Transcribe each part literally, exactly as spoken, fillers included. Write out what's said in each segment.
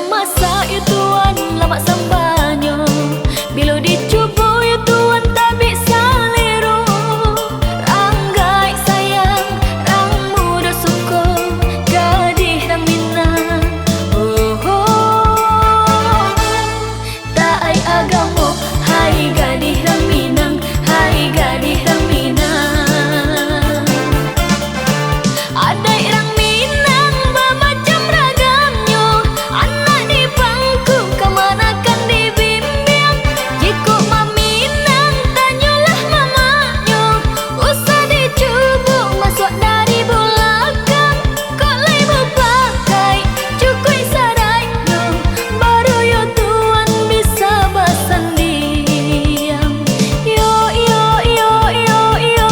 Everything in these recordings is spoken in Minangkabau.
Masak yo tuan lamak sambanyo, bilo dicubo yo tuan tabik salero. Rang gaek sayang, rang mudo suko, gadih rang Minang. Oh, oh. Taat agamo, hai gadih rang Minang, hai gadih rang Minang. Adaik rang Minang bamacam ragamnyo, anak di pangku kamanakan dibimbiang. Jikok maminang, tanyolah mamaknyo, usah dicubo masuak dari bulakang. Kok lai bapakai, cukuik saraiknyo, baru yo tuan bisa basandiang. Yo, yo, yo, yo, yo.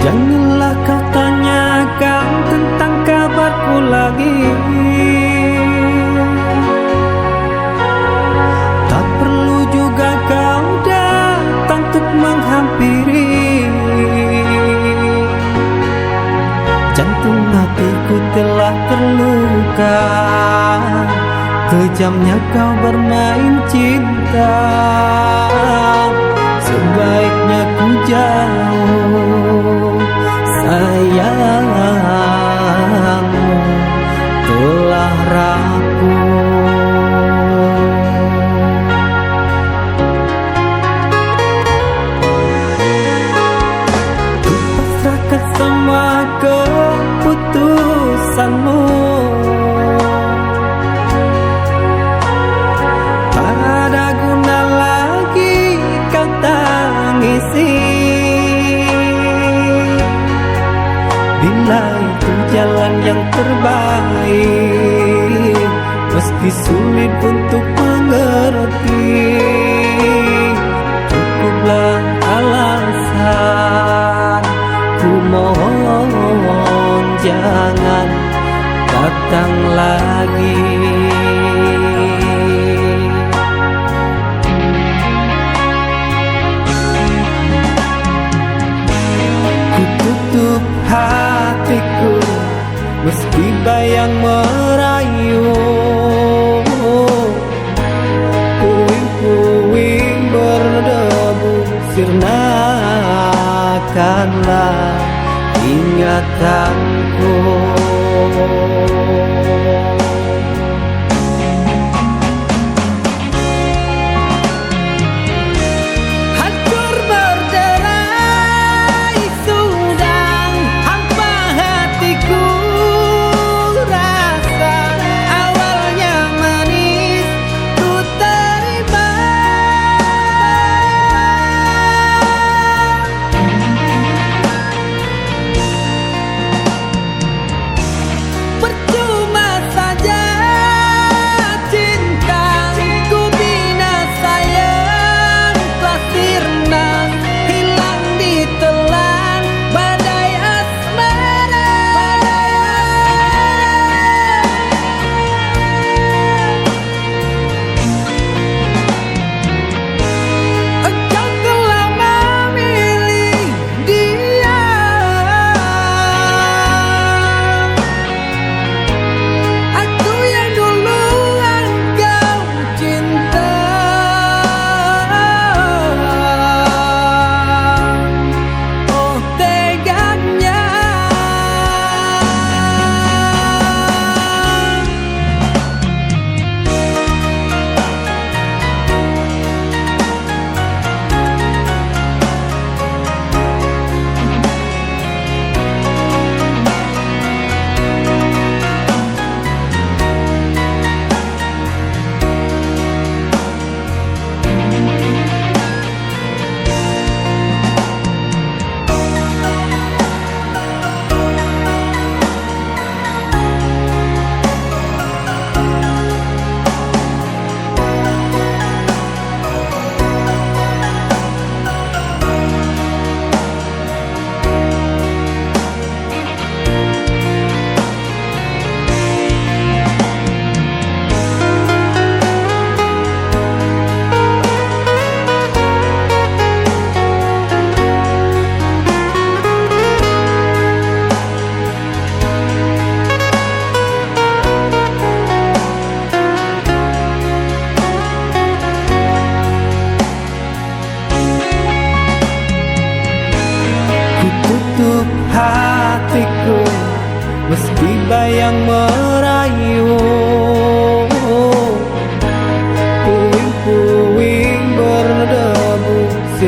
Janganlah kau tanyakan tentang kabarku lagi. Tak perlu juga kau datang untuk menghampiri. Jantung hatiku telah terluka. Kejamnya kau bermain cinta, sebaiknya ku jauh, sayang, telah rapuh. Ku pasrahkan semua keputusanmu. Tak ada guna lagi kau tangisi. Bila itu jalan yang terbaik, meski sulit untuk mengerti, cukuplah alasan. Ku mohon jangan datang lagi. Ku tutup hatiku, meski bayang merayu. Puing-puing berdebu, sirnakanlah ingatanku. Hancur berderai sudah hampa hatiku rasa, awalnya manis ku terima. Percuma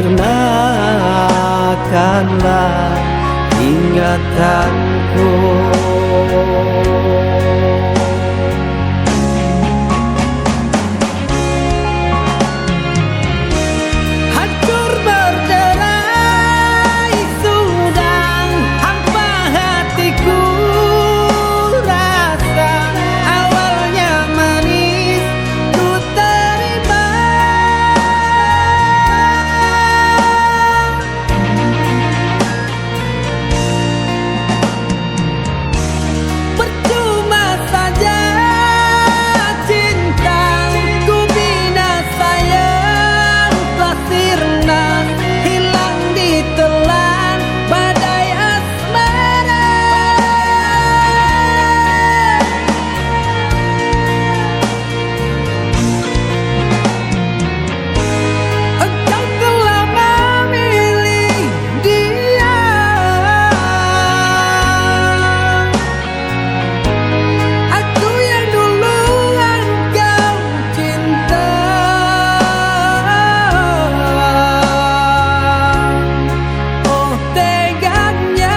Sempurnakanlah ingatanku. Hancur berderai sudah hampa hatiku, rasa awalnya manis ku terima. Percuma saja cinta ku bina sayang, telah sirna hilang ditelan badai asmara. Engkau telah memilih dia. Aku yang dulu engkau cinta. Oh, teganya.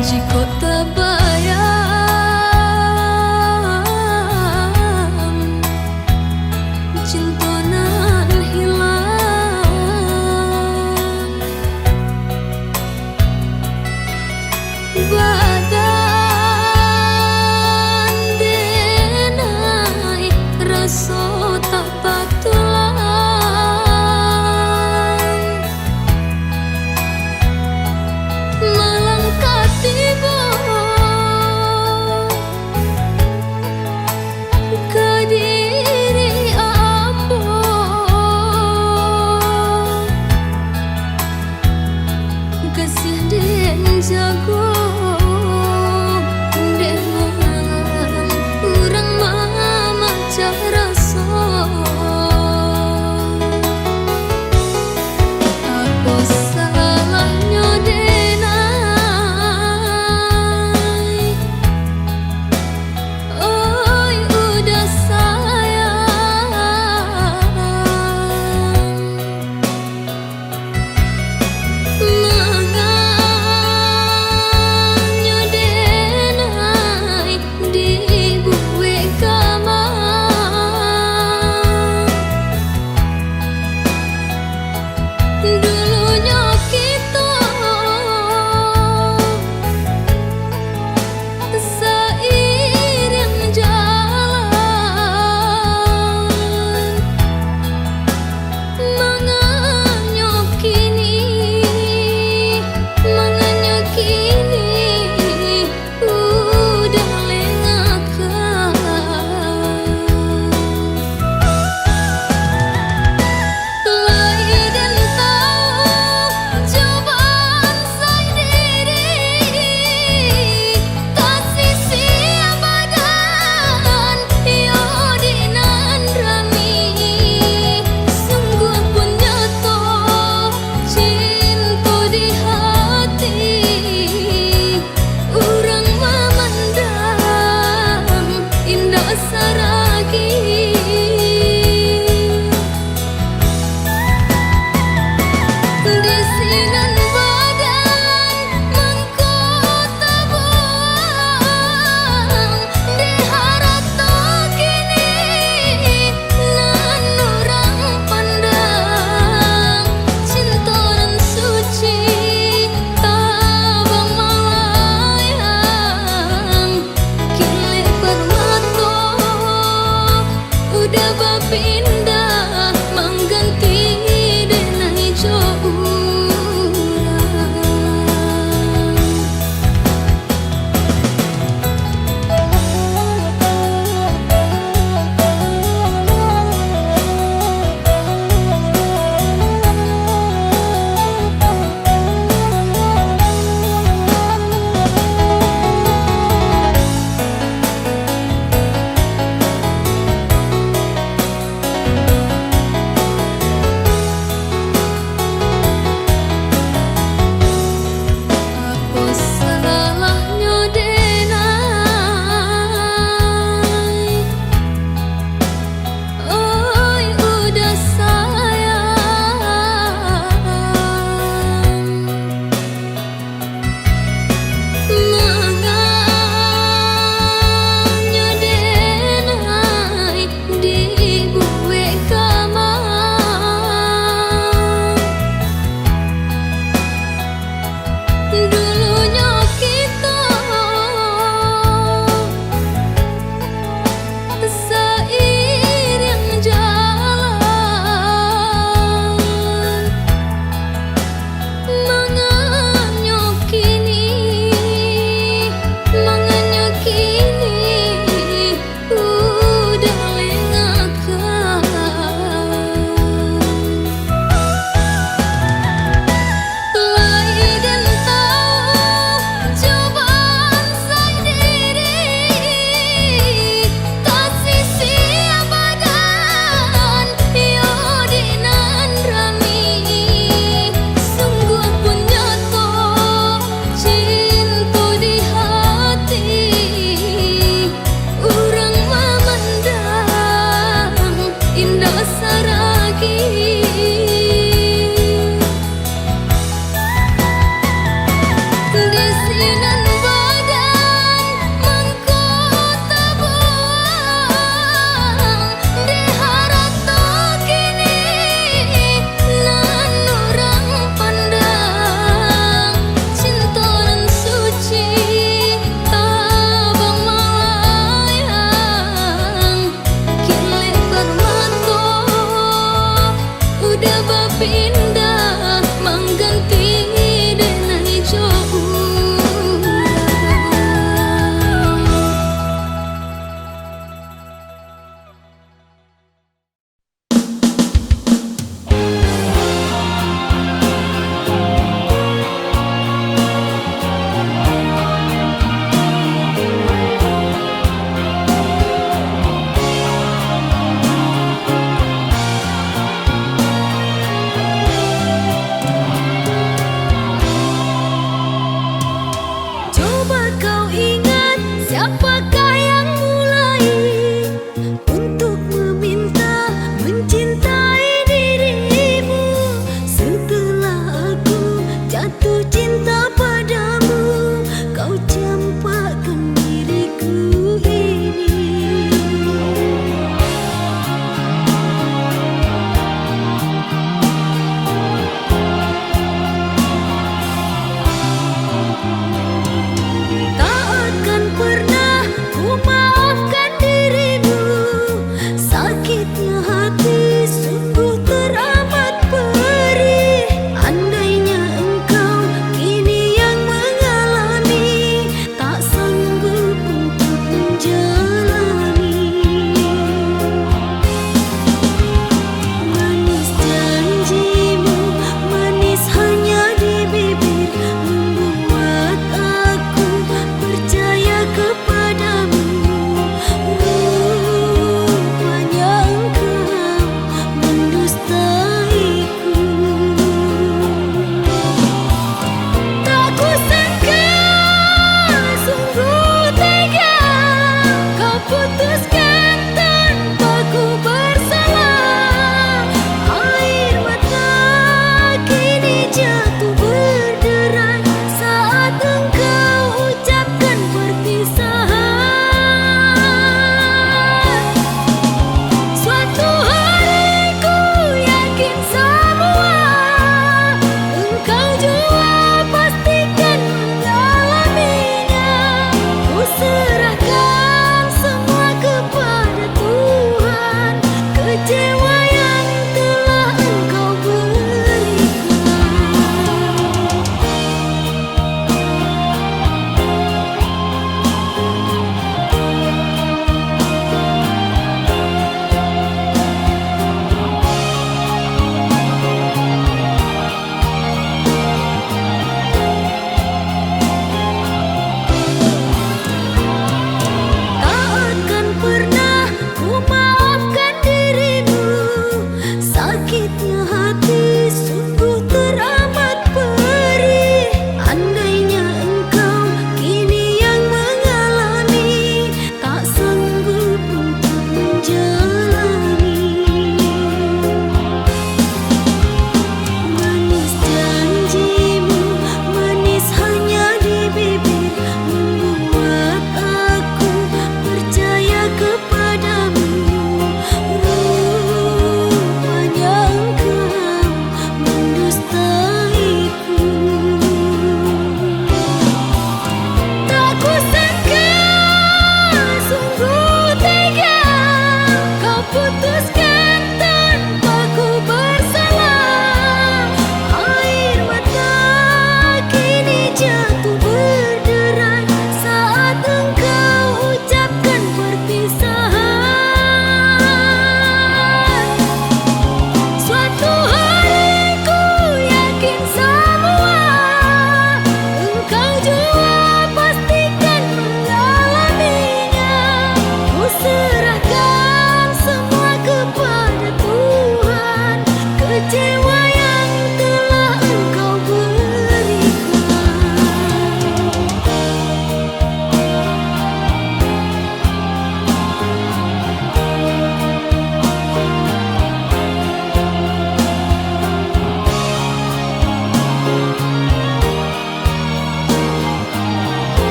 Jikok tabayang cinto nan hilang, badan denai raso tak patulang. Malang ka tibo ka diri ambo, kasiah den jago.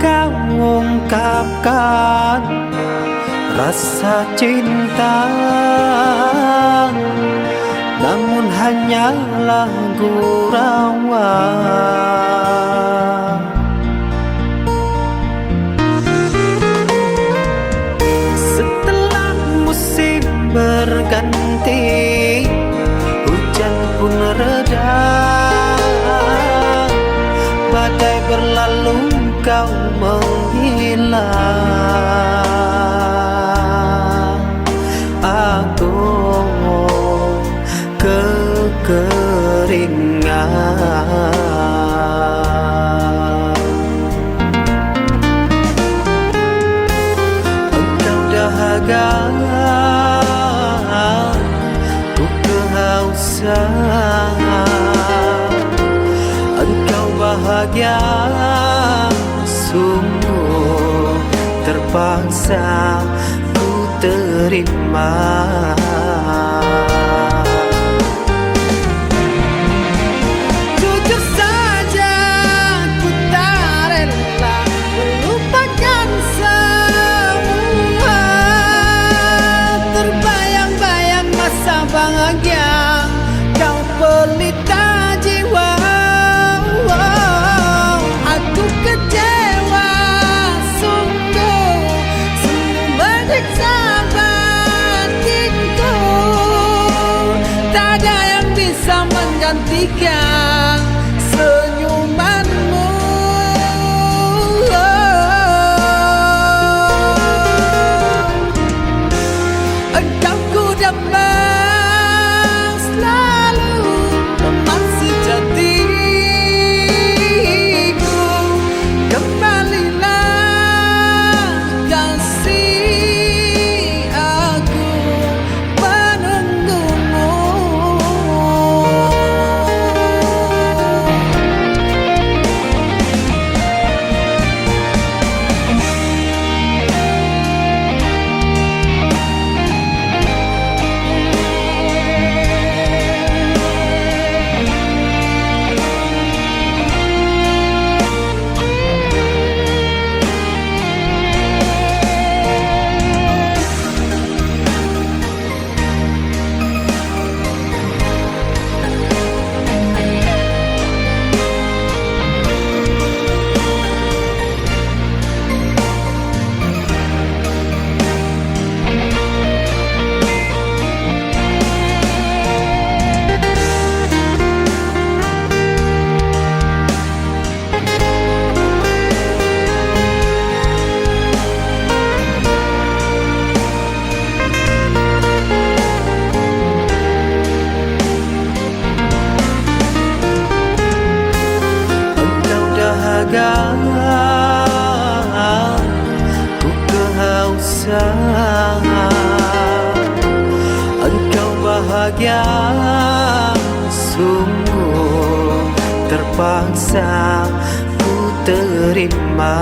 Kau ungkapkan rasa cinta, namun hanyalah gurau. Setelah musim berganti, hujan pun reda, badai berlalu, kau menghilang. Aku kekeringan. Engkau dahaga, ku kehausan. Engkau bahagia, sungguh terpaksa ku terima. Jujur saja, ku tak rela melupakan semua. Terbayang-bayang masa bahagia, kau pelita jiwa. Aku kecewa sungguh, sungguh menyiksa batinku. Tak ada yang bisa menggantikan senyumanmu. Engkau ku dambakan selalu, teman sejatiku. Kembalilah, kasih, aku menunggumu. Engkau dahaga, ku kehausan. Engkau bahagia, sungguh terpaksa ku terima.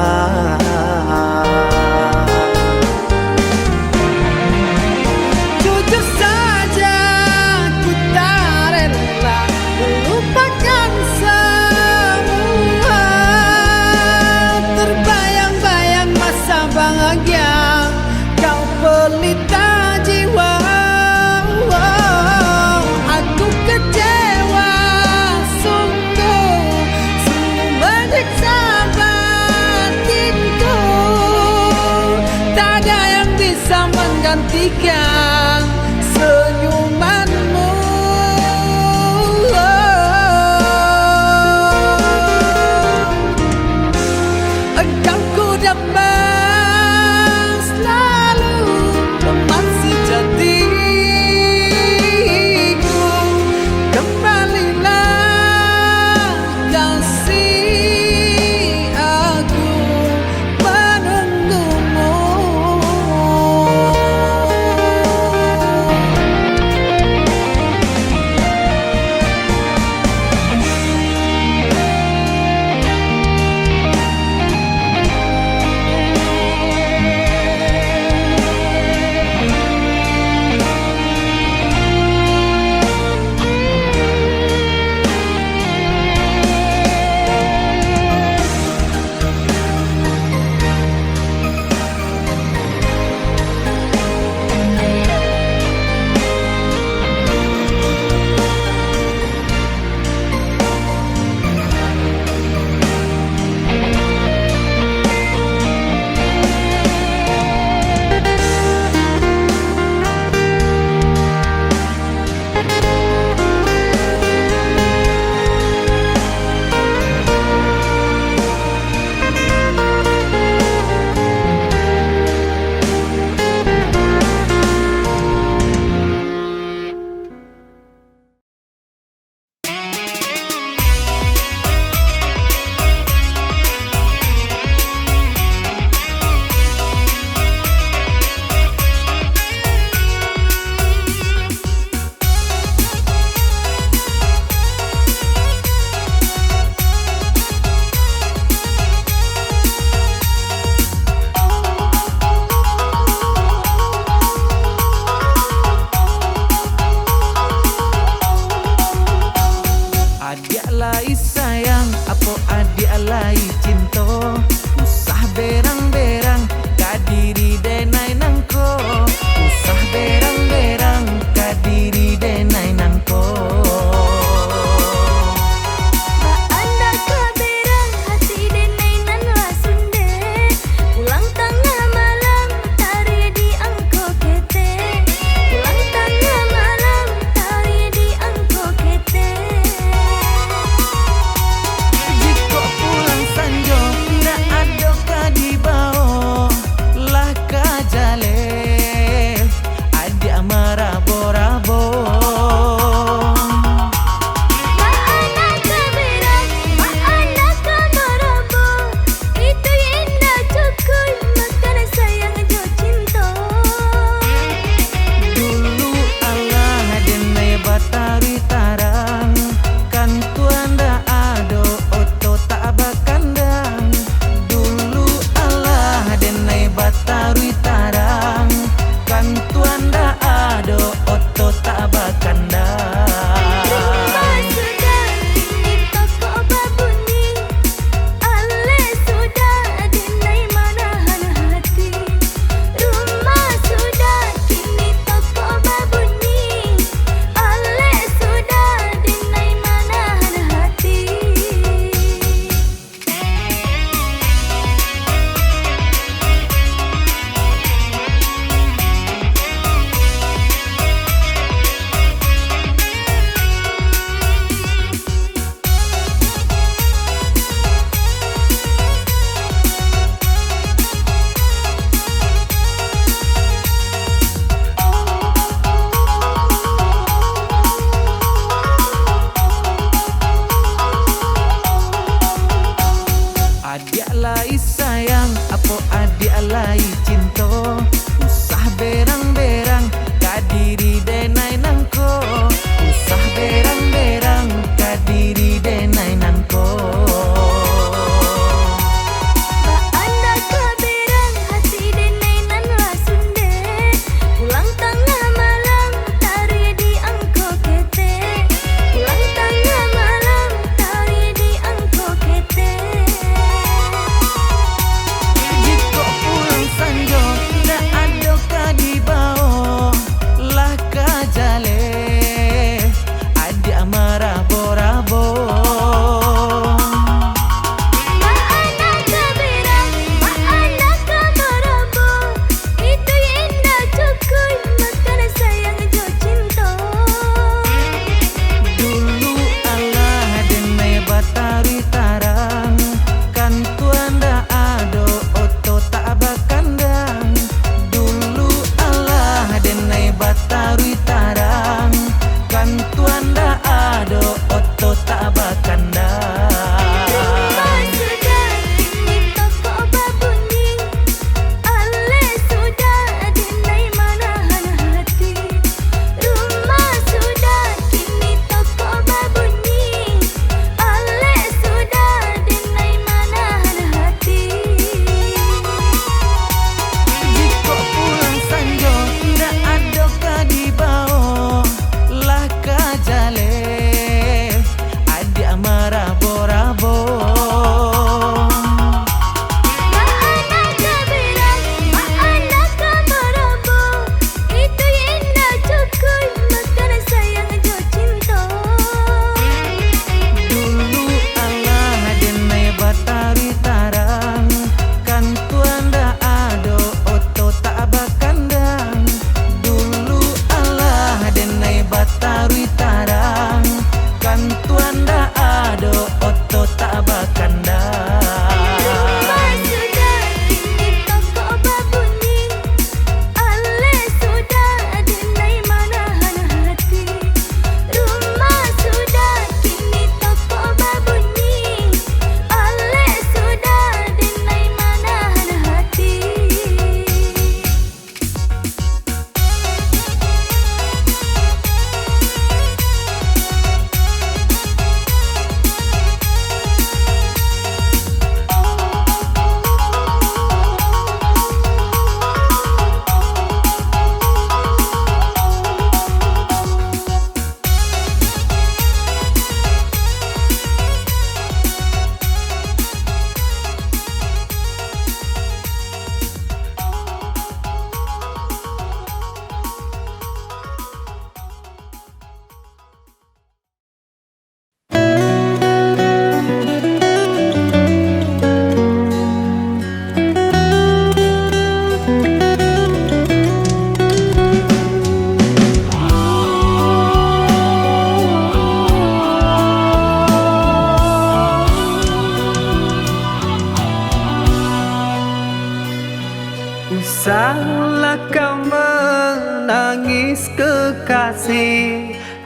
Jujur saja, ku tak rela melupakan semua. Terbayang-bayang masa bahagia, kau pelita jiwa. Aku kecewa sungguh, sungguh menyiksa batinku.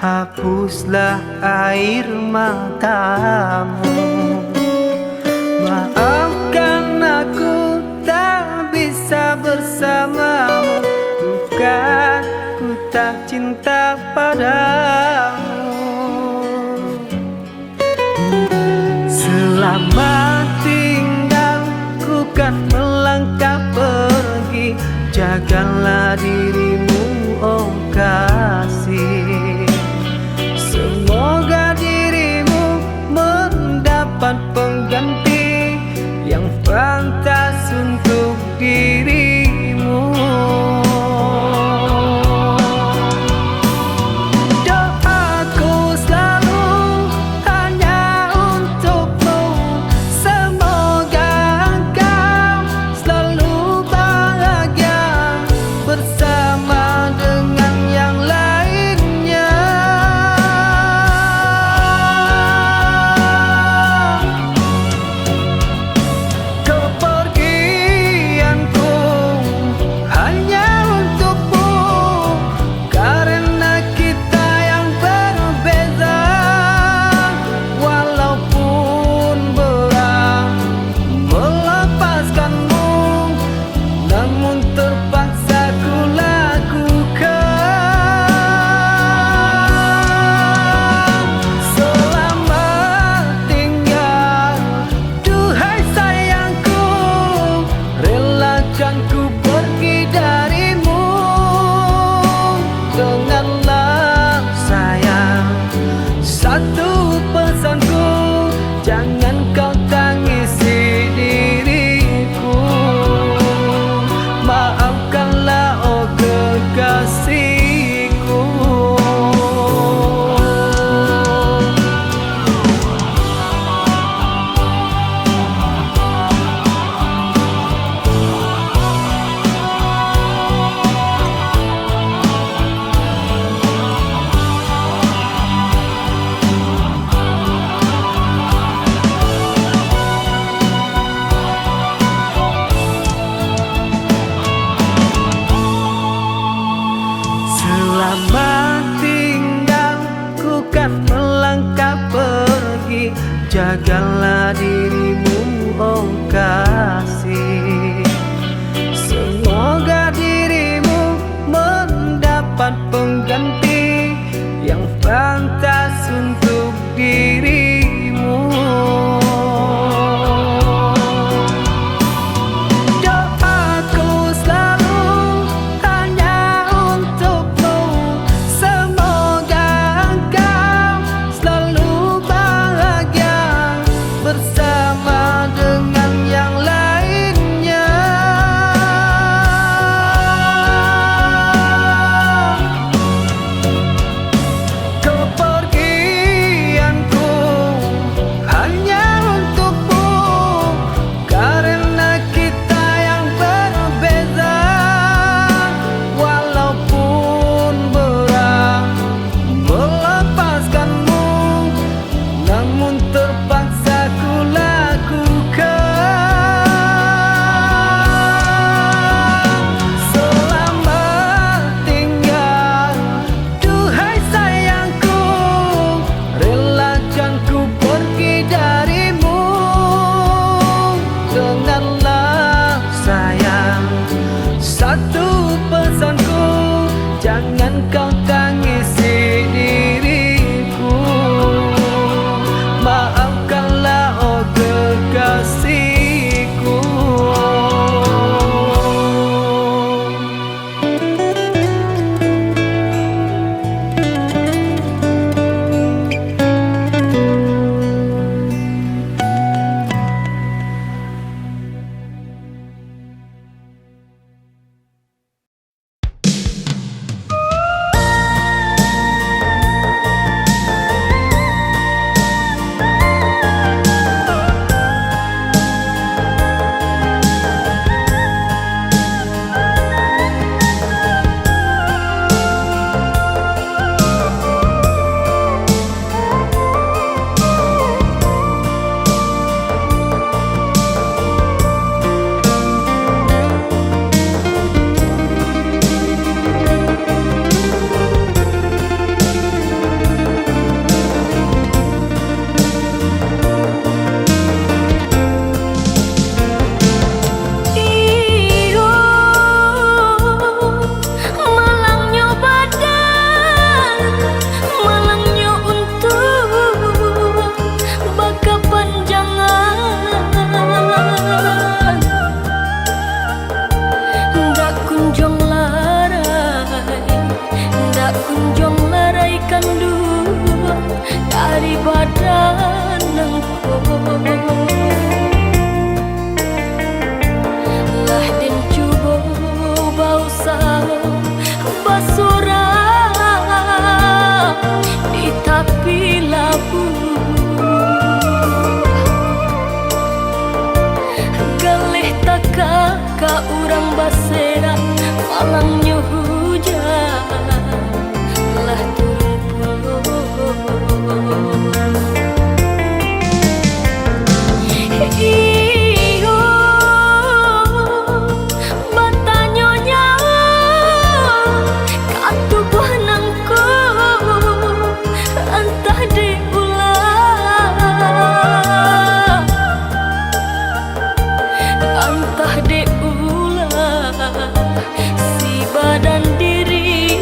Hapuslah air matamu. Maafkan aku tak bisa bersamamu. Bukan ku tak cinta padamu. Selamat tinggal, ku kan melangkah pergi. Jagalah dirimu, oh kasih. Semoga dirimu mendapat pengganti yang pantas untuk dirimu. Doaku selalu hanya untukmu. Semoga engkau selalu bahagia bersama kanduang dari badan nangko. Lah den cubo bausaho basurang di tapi labuah. Galeh takah ka urang baserak, malangnyo hujan lah turun pulo. Iyo, batanyo nyawa ka tubuah nangko, antah dek ulah, antah dek ulah si badan diri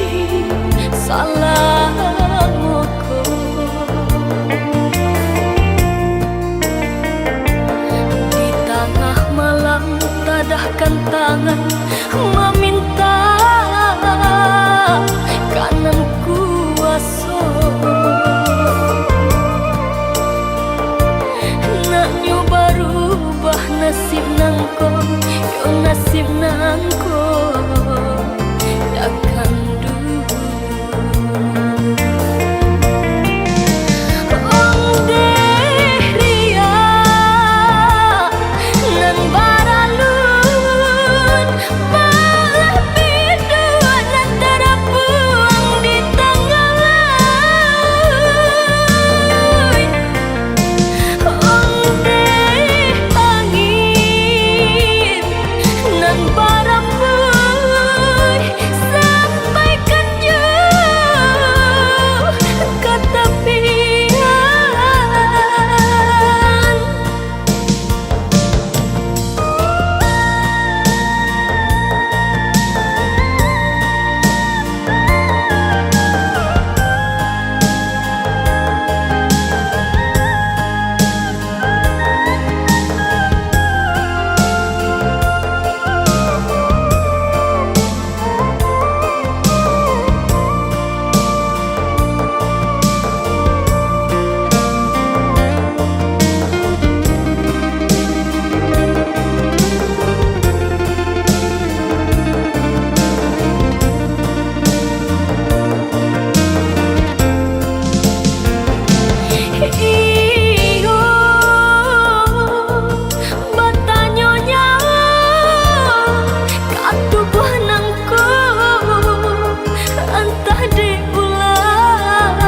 salamo ko. Di tangah malam tadahkan tangan maminta ka nan kuaso. Naknyo barubah nasib nangko, yo nasib nangko takkan dulu. Ondeh riak nan baralun, balah biduak nan tarapuang di tangah lauik. Ondeh angin nan barambuih, sampaikan jo ka tapian. Iyo, batanyo nyawa ka tubuah nangko, antah dek ulah,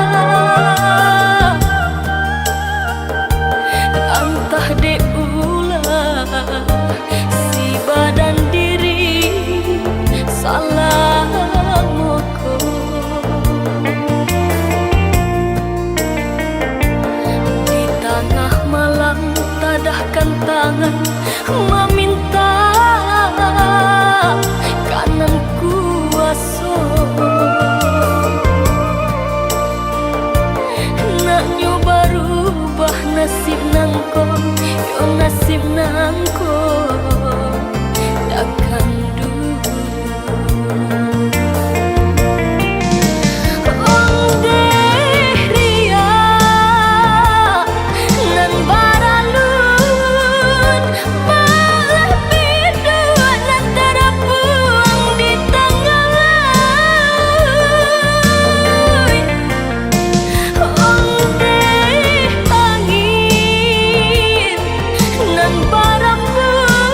antah dek ulah si badan diri salamo ko. Di tangah malam tadahkan tangan maminta ka nan kuaso. Naknyo barubah nasib nangko, yo nasib nangko takkan dulu. Ondeh riak nan baralun, balah biduak nan tarapuang di tangah lauik. Ondeh angin nan barambuih,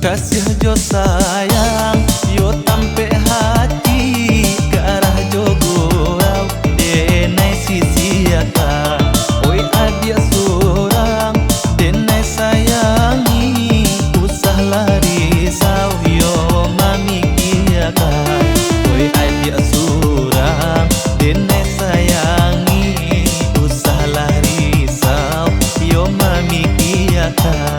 Kasiah jo sayang, yo tampek hati, karah jo gurau, denai sisiakan. Oi adiak surang, denai sayangi, usahlah risau, yo mamikiakan. Oi adiak surang, denai sayangi, usahlah risau, yo mamikiakan.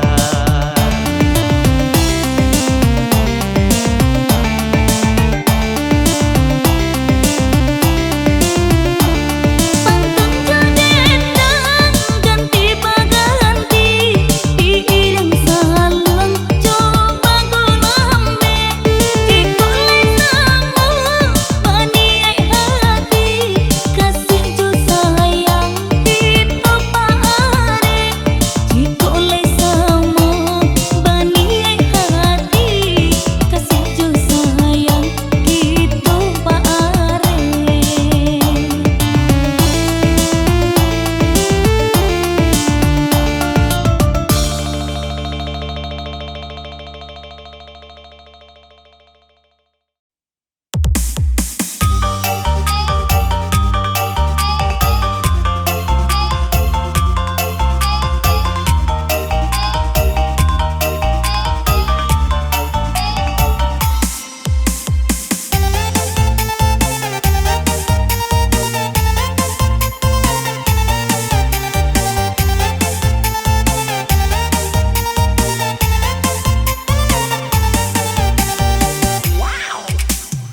Pantun jo dendang, ganti baganti, diiring saluang jo bagulo ambek. Jikok lai samo baniaik hati, kasiah jo sayang kito paarek. Jikok lai samo baniaik hati, kasiah jo sayang kito paarek.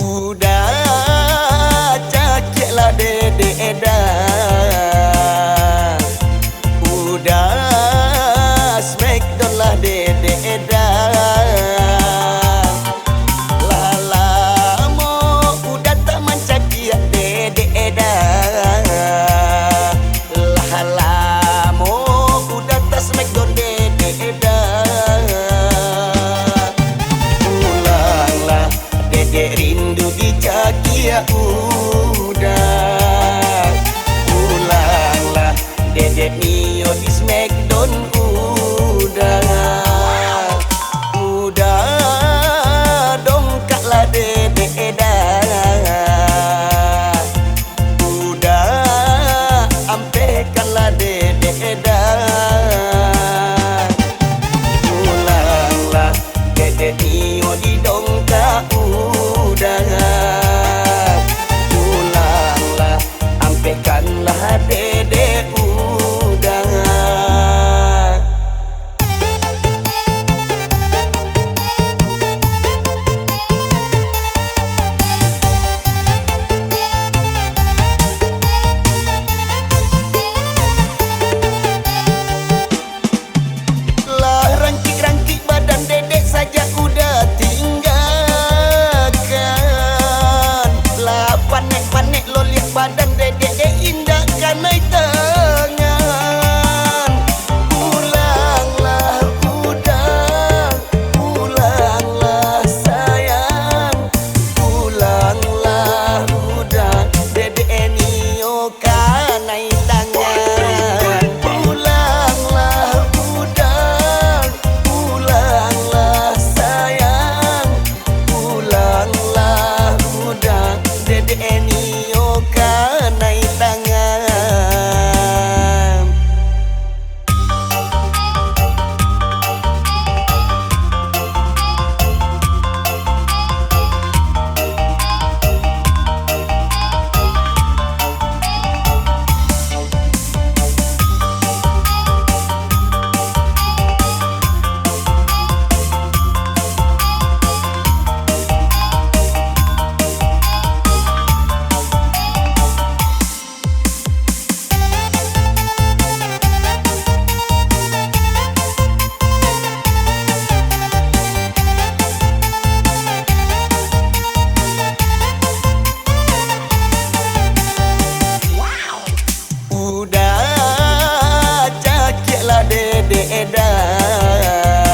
Udah, cakiak lah dedek dah. Udah, smackdown lah dedek dah. Lah lamo Udah tak mancakiak dedek dah. Lah lamo Udah tak smackdown dedek dah. Pulanglah, dedek rindu dicakiak Udah. Pulanglah, dedek nio di smackdown Udah. Udah, dongkaklah dedek dah. Udah, ampehkanlah dedek dah. Pulanglah, dedek nio di dongkak Udah. Pulanglah, ampehkanlah dedek Udah. Lah rangkik-rangkik badan dedek sajak Udah tinggakan. Lah panek-panek loliak badan dedek, dek indak kanai tangan. Pulanglah Udah, pulanglah sayang, pulanglah Udah, dedek nio kanai tangan. Pulanglah Udah, pulanglah sayang, pulanglah Udah, dedek nio kanai tangan. Udah, cakiak lah dedek dah.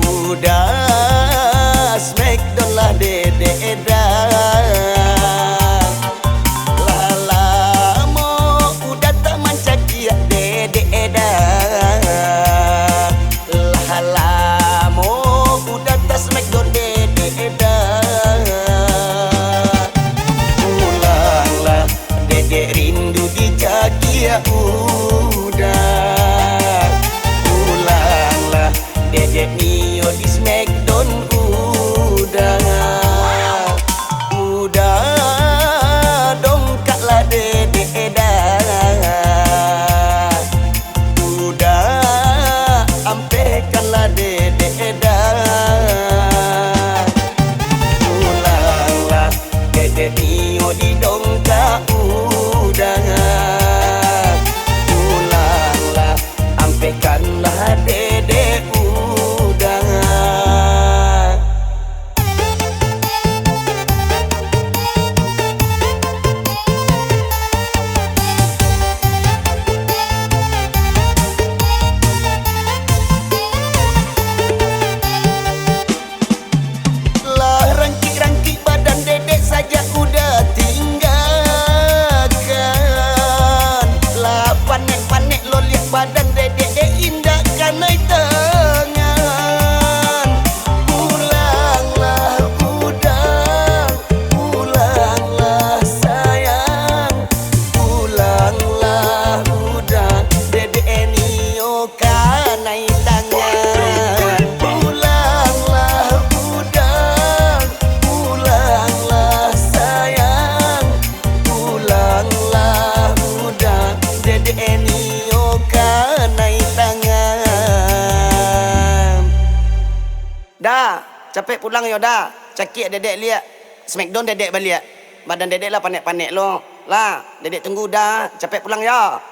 Udah, smackdown lah dedek dah. Lah lamo Udah tak mancakiak dedek dah. Lah lamo Uda, pulanglah, dedek nio di Smackdown. Uda, uda, dongkaklah dedek dah. Uda, ampehkanlah dedek dah. Pulanglah, dedek nio di dongkak. Uda, pulanglah, ampehkanlah dedek. Uda. Lah rangkik-rangkik badan dedek sajak Uda tinggakan. Lah panek-panek loliak badan dedek, dek indak kanai tangan. Pulanglah Uda, pulanglah sayang, pulanglah Uda, dedek nio kanai tangan. Pulanglah Uda, pulanglah sayang, pulanglah Uda, dedek nio kanai tangan. Da, capek pulang yo Da, cakiak dedek liak, Smackdown dedek baliak. Badan dedek lah panek-panek lo. Lah, dedek tunggu Da, capek pulang yo.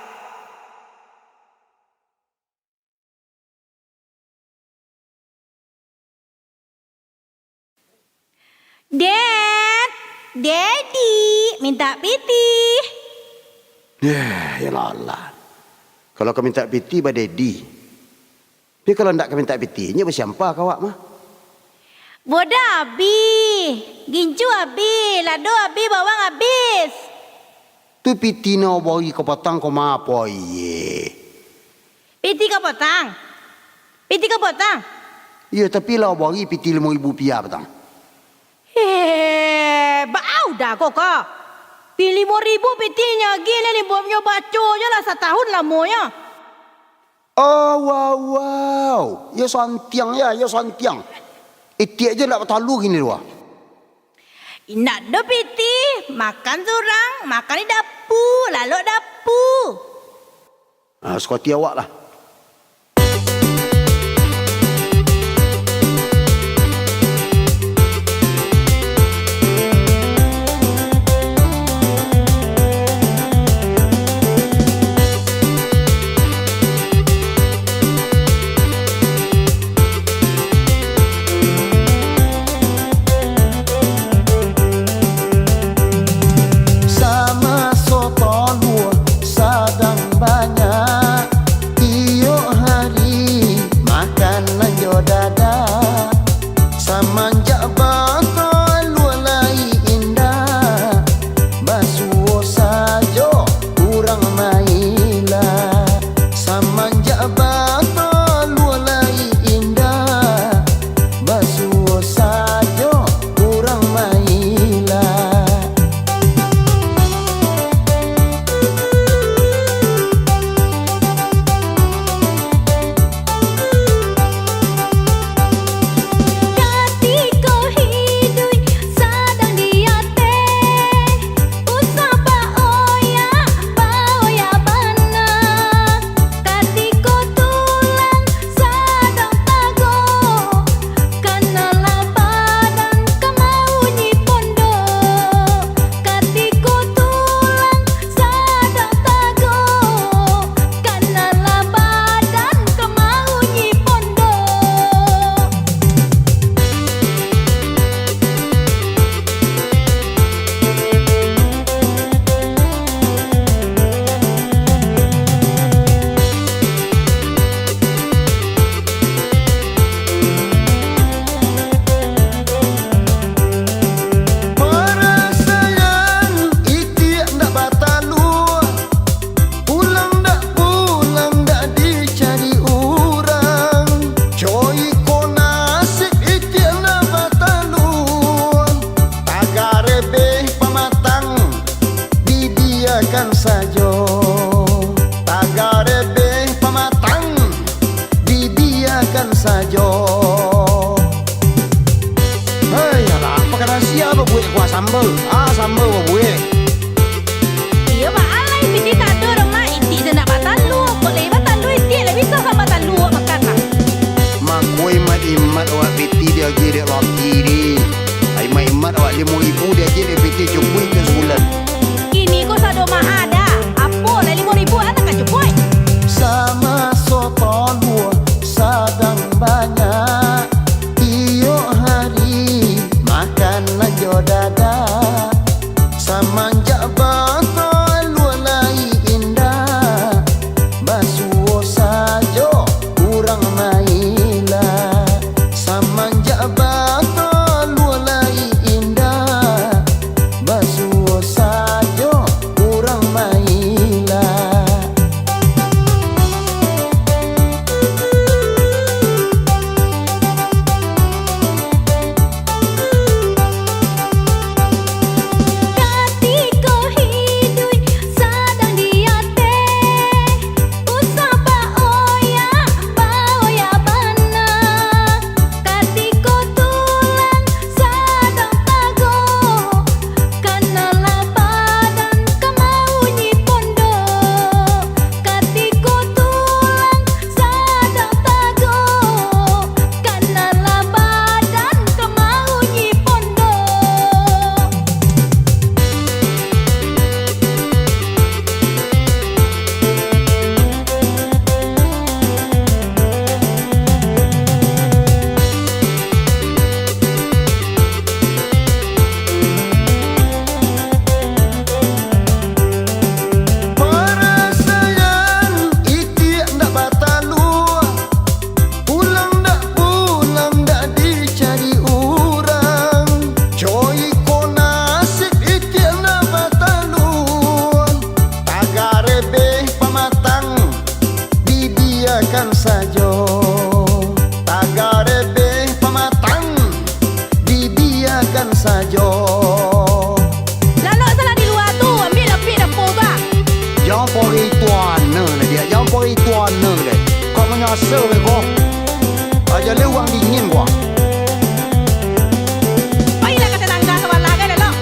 Dad, Daddy, mintak pitih. Yah, ya Allah. Kalau ka mintak pitih, ba Daddy. Tapi kalau ndak ka mintak pitih, nyo basiampa ka awak mah. Boda abih, gincu abih, lado abih, bawang abih. Tu pitih nan bari ka patang ko ma apo ye? Pitih ka patang? Pitih ka patang? Iyo, tapi lah bari pitih limo ribu rupiah patang. Heh, baa Uda ko ka? Pi limo ribu pitih nyo agiah, limo nyo baco jo lah satahun lamonyo. Oh, wow, wow. Yo santiang ya, yo santiang. Itiak je ndak batalu kini tu ah. Indak do pitih, makan surang, makan di dapu, lalok dapu. Ah, suko ati awak lah. Samaso toluah sadang banyak, Ah, samba babuek. Iyo, baa lai piti tak ado doh, Mak. Itik se ndak batalua. Kok lai batalua itik, lai bisa samba talua makan lah. Mako imat-imat awak piti diagiah dek laki di. Imat-imat awak limo ribu diagiah dek piti cukuik ka sabulan. Kini ko sado maha dah. Apo lah limo ribu, ah, nan ka cukuik. Samaso talua sadang banyak, tiok hari makan nan jo dadak. Samanjak batalua lai indak, basuo sajo urang mailak. Samanjak batalua lai indak, basuo sajo urang mailak. Katiko hiduik sadang di ateh, usah baoyak, baoyak bana. Katiko tulang sadang tagok, kanalah badan ka maunyi pondok. Katiko tulang sadang tagok, kanalah badan ka maunyi pondok. Parasaian itiak ndak batalua, pulang ndak pulang ndak dicari urang. Coi ko nasib itiak ndak batalua, tagarebeh pamatang dibiakan sajo. Tagarebeh pamatang dibiakan sajo. Lalok salah di lua tu, ambiak lapik dapo, bah. Jan pori tuana lah dia, jan pori tuana lah. Kok manyasa ko? Aja le urang dingin ko. Pailah ka tatangga sabalah kan, Lalok.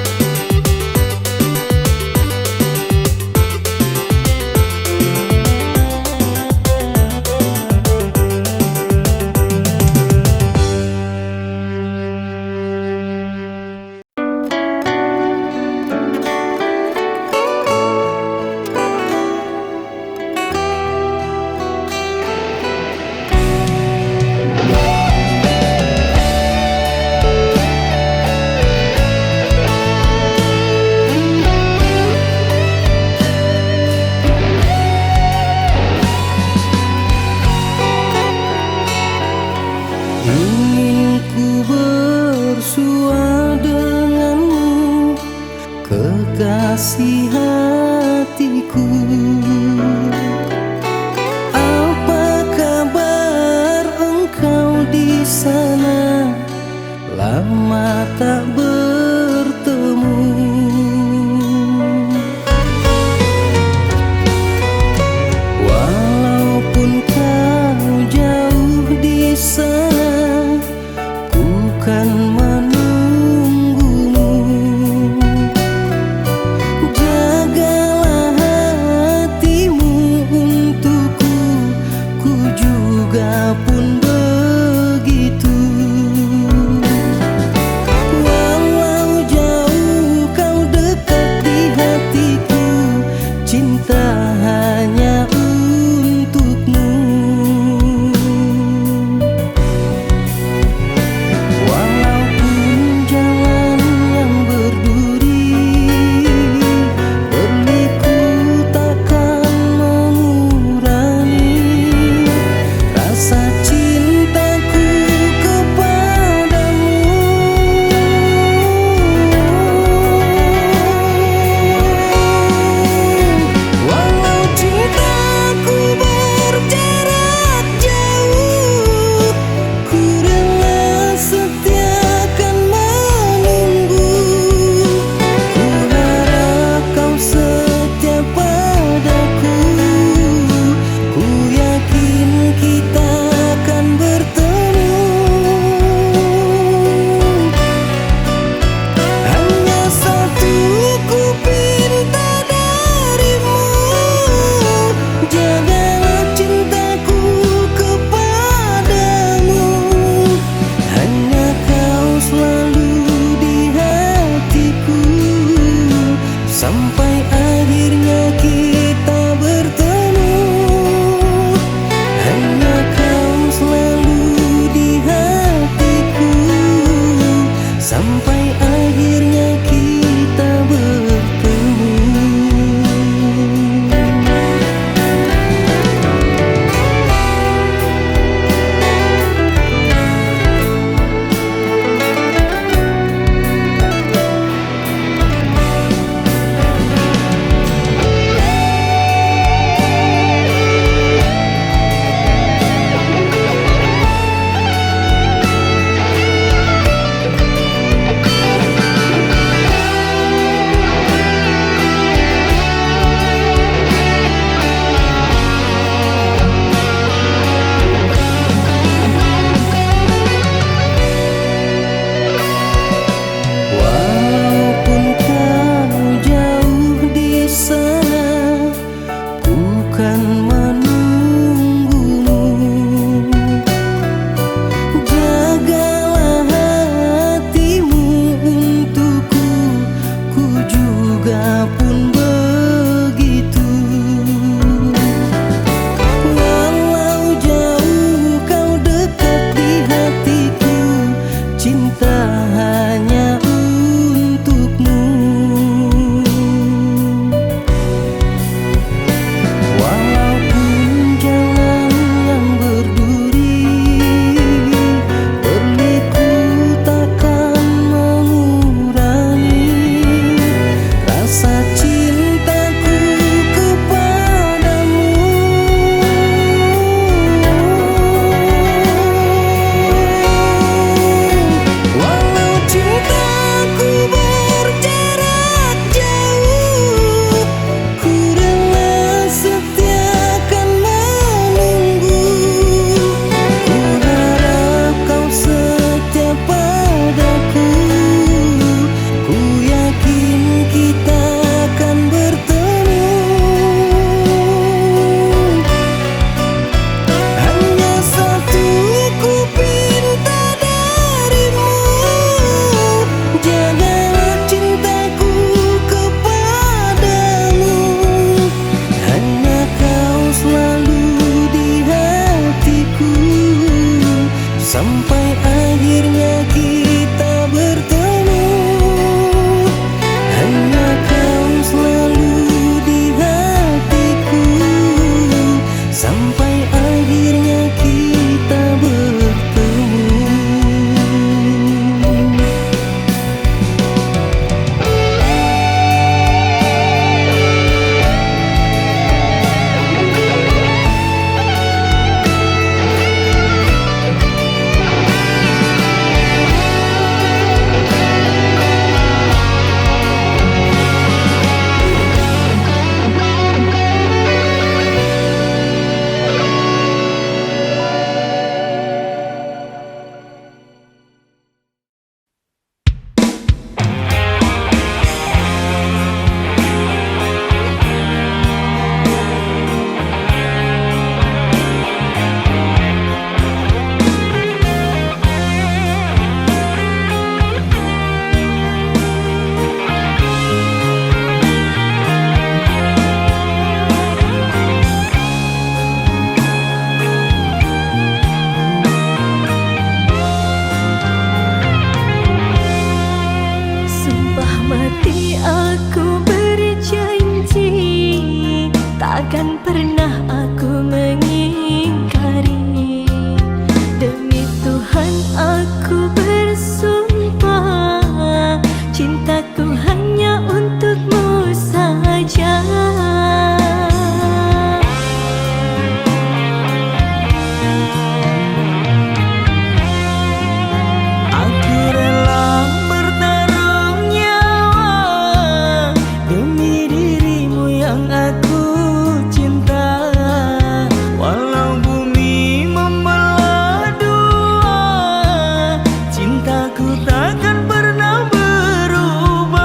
Manunggumu. Jagalah hatimu untukku, ku juga pun begitu. Walau jauh kau dekat di hatiku, cinta hanya untukmu. Walaupun jalan yang berduri, berliku takkan mengurangi rasa cintaku kepadamu. Walau cintaku berjarak jauh, ku rela setia kan menunggu. Ku harap kau setia padaku. Ku yakin kita akan bertemu. Hanya satu ku pinta darimu, jagalah cintaku kepadamu. Hanya kau selalu di hatiku, sampai akhirnya kita bertemu. Hanya kau selalu di hatiku, sampai akhirnya kita bertemu. Sumpah mati aku berjanji, takkan pernah aku mengingkari. Demi Tuhan aku bersumpah, cinta Ku hanya untukmu saja. Aku rela bertaruh nyawa demi dirimu yang aku cinta. Walau bumi membelah dua, cintaku takkan pernah berubah.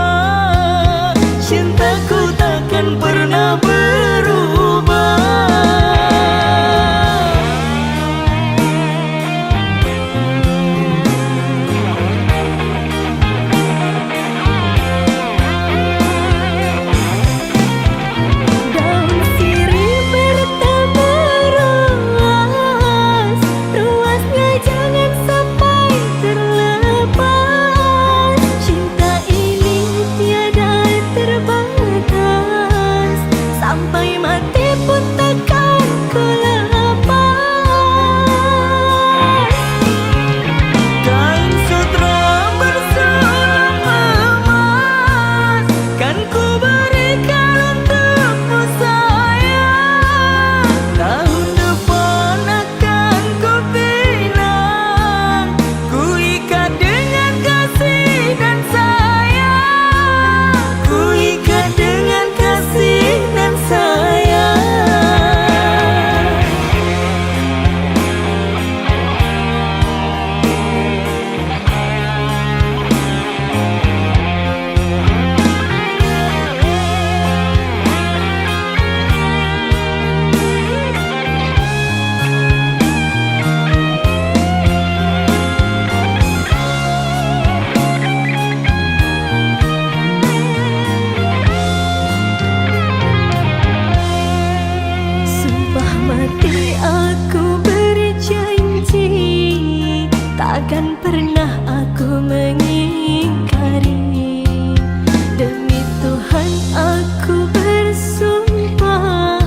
Takkan pernah aku mengingkari. Demi Tuhan aku bersumpah,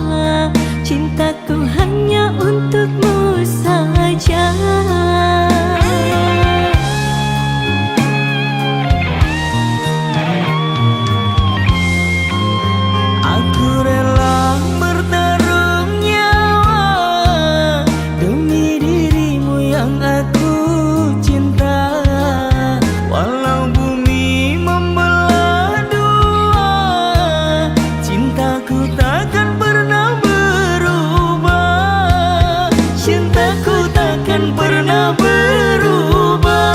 cintaku hanya untukmu saja. Aku rela bertaruh nyawa demi dirimu yang aku cinta. Walau bumi membelah dua, cintaku takkan pernah berubah. Cintaku takkan pernah berubah.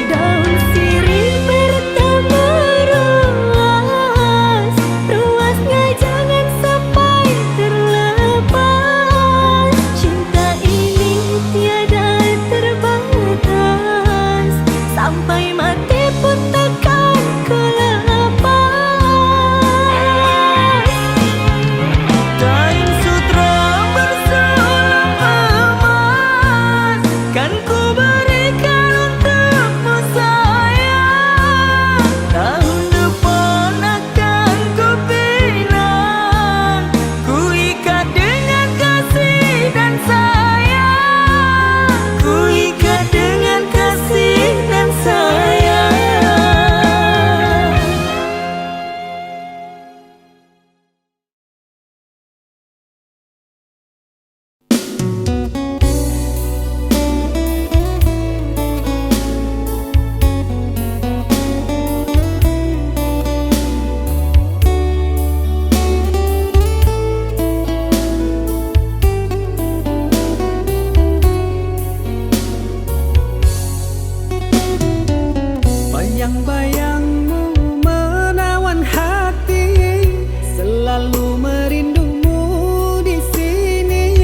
Daun sirih bertambah ruas, ruasnya jangan sampai terlepas. Cinta ini tiada terbatas, sampai mati pun takkan ku lepas. Kain sutra bersulung emas, kan ku berikan untukmu sayang. Tahun depan akan ku pinang, ku ikat dengan kasih dan sayang. Ku ikat dengan kasih dan sayang. Bayang-bayangmu menawan hati, selalu merindumu di sini.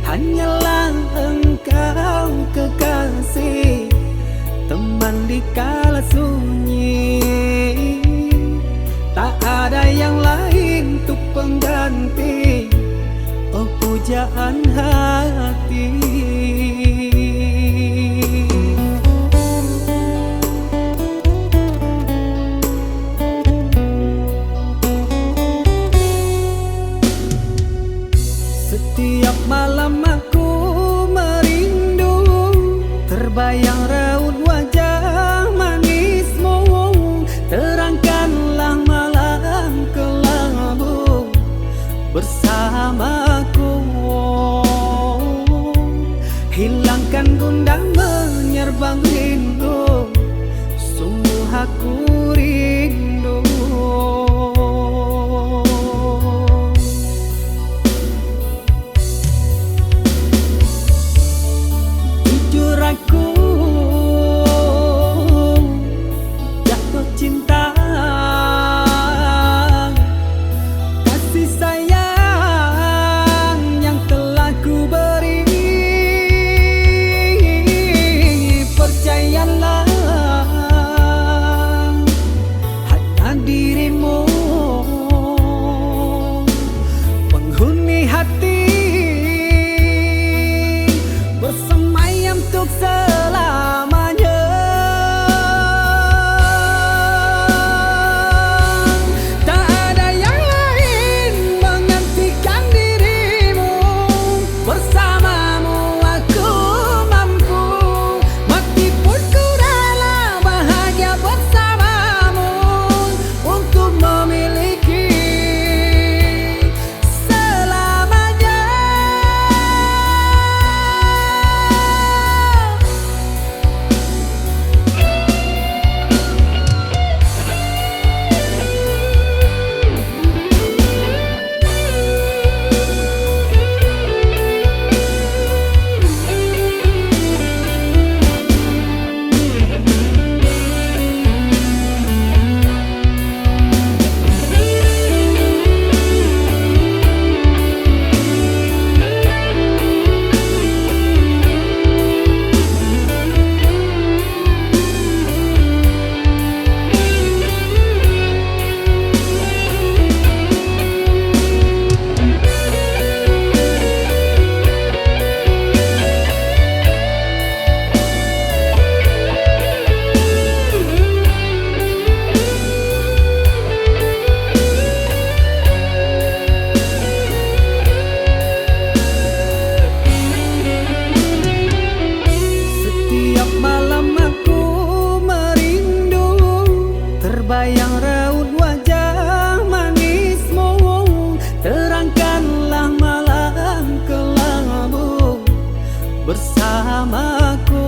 Hanyalah engkau kekasih, teman di kala sunyi. Tak ada yang lain untuk pengganti, oh pujaan hati. Setiap malam aku merindu, terbayang raut wajah manismu. Terangkanlah malam kelabu bersamaku. Hilangkan gundah menyerban rindu, sungguh aku rindu. Jujur aku jatuh cinta, kasih sayang yang telah ku beri. Percayalah, Bersamaku,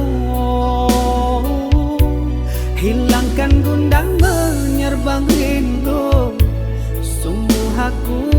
hilangkan gundah menyerban rindu. Sungguh aku